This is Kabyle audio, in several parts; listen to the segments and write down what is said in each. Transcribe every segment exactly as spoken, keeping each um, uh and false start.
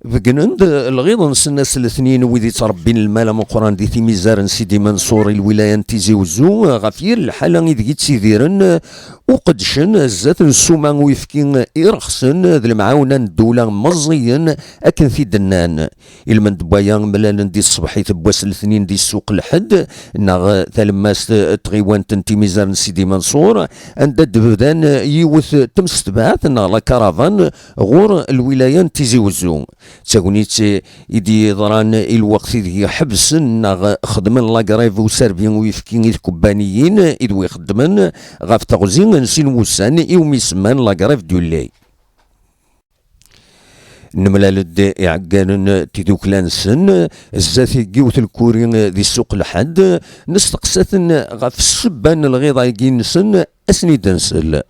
Beggnen-d lɣiḍ-nsen ass n letnin wid yettrebbin lmal ameqqran di timizar n Sidi Manṣur i lwilaya n Tizi Uzzu, ɣef yir lḥala ideg i ttidiren, u qeddcen zdat n ssuma n uyefki irexsen d lemɛawna n ddula meẓẓiyen, akken t-id-nnan. Ilmend n waya mlalen di tṣebḥit n wass n letnin di ssuq Lḥedd, neɣ talemmast n tɣiwant n timizar n Sidi Manṣur, anda d-bdan yiwet temsetbaɛt neɣ la caravane ɣur lwilaya n Tizi Uzzu. D tagnit i d-yeḍran i lweqt ideg ḥebsen neɣ xedmen la grève userbi uyefki i tkebbaniyin i d wi xeddmen ɣef teɣzi n sin wussan i umi semman la grève du lait. Nemlal-d iɛeggalen n tidukla-nsen zdat n yiwet lkuri di ssuq Lḥedd, nesteqsa-ten ɣef ssebba n lɣiḍa-agi-nsen, ad sen-id-nsel.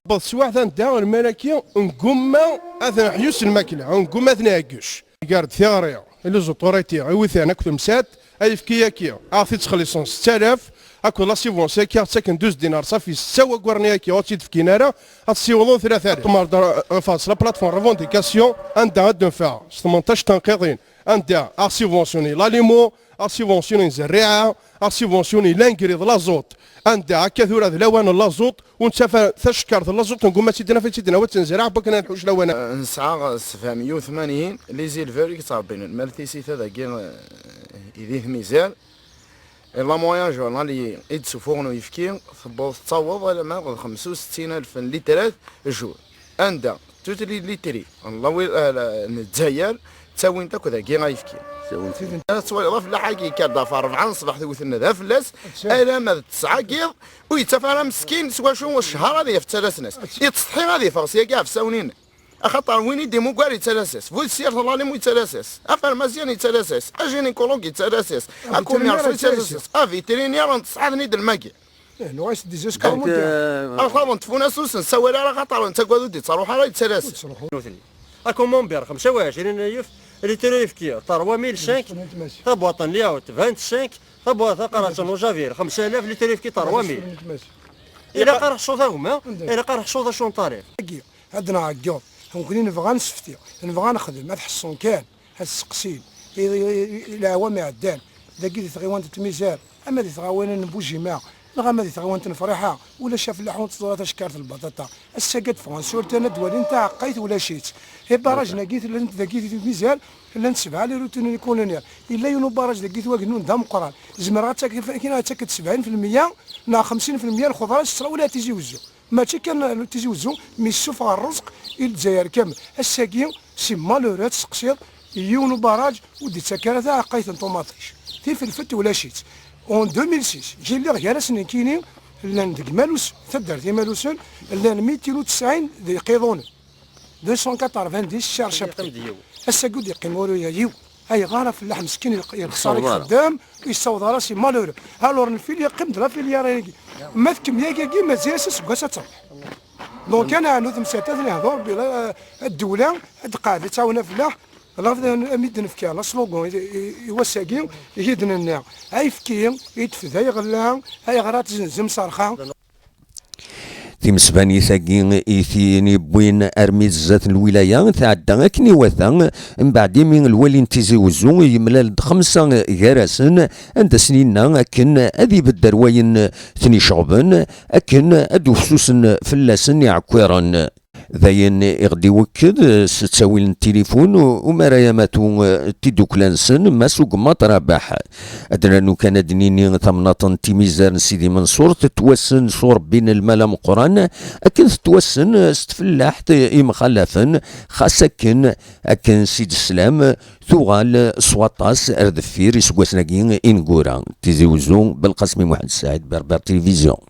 Wweḍ teswiɛt anda lmal-agi ngumma ad neḥyu s lmakla, ngumma ad nɛeggec. Gar-d tiɣri i les autorités, i witen akked temsalt, ayefki-agi ad ɣ-t-id-ttxelliṣen setta alaf, akked la subvention-agi ttaken douze dinars, safi setta wagguren-agi ur tt-id-fkin ara, ad ssiwḍen tlata alaf. Tumar ɣef la plateforme revendication anda ad d-neffeɣ s tmenṭac tanqiḍin, anda ad ɣ-subventionner l'aliment, ad ɣ-subventionner zerriɛa, ad ɣ-subventionner l'engrais d l'azote, anda akka tura d lawan n l'azote, ur nettaf tacekkart n l'azote, ngumma ad tt-id-naf, ad tt-id-nawi, ad tt-nezreɛ, n wakken ad nḥuc lawan. Nesɛa sebɛemya u tmanyin les éleveurs i yettṛebbin lmal tisita dagi, eh, i di tmizar. La moyenne journalière i d-ssufuɣen uyefki tewweḍ, tettaweḍ alamma d xemsa u settin alef n litrat jour, anda toutes les laiteries n Lezzayer ttawint akk dagi ayefki. Ad twaliḍ afellaḥ-agi yekker-d ɣef rebɛa n ṣṣbeḥ tewten da fell-as, alamma d ttesɛa n yiḍ, ur yettaf ara meskin s wacu, ccher ad yaf ttalas-nnes. Yettsetḥi ad yeffeɣ syagi ɣef ssawnin. Axaṭer win i d-imugar yettalas-as, bu tessirt n lalim yettalas-as, afarmasyan yettalas-as, ajinikuluǧ yettalas-as, akumyersu yettalas-as, avitrinier n tesɛa-ten-id lmagi. Nuɣ-as-d des escarments. Axaṭer n tfunast ur s-nessawal ara, axaṭer nettagad ur d-ittruḥ ara yettalas-as. Akumumbiṛ xemsa u ɛecrin alef, litr uyefki trois mille cinq, tabwaṭ n lyaut vingt-cinq, tabwaṭ taqerɛet n ujavir xemsa alaf, litr uyefki trois mille. Ilaq ara ḥṣuḍ a gma, ilaq ara ḥṣuḍ acu n ṭṭalib. Ad nɛeggeḍ, nekkni nebɣa ad nessefti, nebɣa ad nexdem, ad ḥṣun kan, ad sseqsin i leɛwam iɛeddan, dagi di tɣiwant n Tmizar, ama di tɣawanin n Bujima, neɣ ama di tɣiwant n Friḥa, ulac afellaḥ ur nettẓur tacekkart n lbaṭaṭa. Ass-agi ad ffɣen s urtan ad d-walin taɛeqqayt, ulac-itt. Ibarrajen-agi llan-d dagi di Tmizar, llan-d sebɛa les retenues collinaires. Yella yiwen ubarraj dagi twagennun d ameqqran. Zemreɣ ad ttakeɣ, ad ttakeɣ sebɛin fi lmeyya neɣ xemsin fi lmeyya n lxeḍra s ttrawil ar Tizi Wezzu. Mačči kan Tizi Wezzu, mi yessufeɣ rrezq i Lezzayer kamel. Ass-agi, c'est malheureux ad tseqsiḍ yiwen ubarraj ur d-ittak ara taɛeqqayt n ṭumaṭic. Tifelfelt ulac-itt. En deux mille six, lliɣ gar-asen nekkini, llan deg Malus, taddart Imalusen, llan mitin u tesɛin d iqiḍunen. Deux cent quatre-vingt-dix chercheurs. Ass-agi ur d-yeqqim ula yiwen. Ayɣer afellaḥ meskin yexṣer ixeddem, ur yessaweḍ ara si malheureux. Alors nfil yeqqim d la filière-agi. Ma tkemmel yagi, mazal-as aseggas ad terbeḥ. Donc ad neɛnu temsalt, ad nehder bila, eh, ddewla ad d-tqeɛɛed ad tɛawen afellaḥ. Lafd ami d-nefka la slogan i, i, i wass-agi, i d-nenna ayefki i d-tefda iɣella, ayɣer ad tzenzem s rxa. Timesbanit-agi i t-yewwin armi d zdat n lwilaya tɛedda akken iwata, mbeɛd imi lwali n Tizi Wezzu yemlal-d xemsa gar-asen, anda sen-yenna akken ad ibedder wayen ten-iceɣben, akken ad d-ufsusen fell-asen iɛekkiren. D ayen i ɣ-d-iwekked s ttawil n tilifun u-, umara amatu n tiddukla-nsen, Mass Ugemmaḍ Rabaḥ. Ad nernu kan ad d-nini tamnaḍt n timizar n Sidi Menṣur tettwassen s urebbi n lmal ameqqran, akken tettwassen s tfellaḥt imxalafen, xas akken, akken s-id-teslam, tuɣal s waṭas ar deffir iseggasen-agi ineggura. Tizi Wezzu, Belqasmi Muḥend Saɛid, Berber Télévision.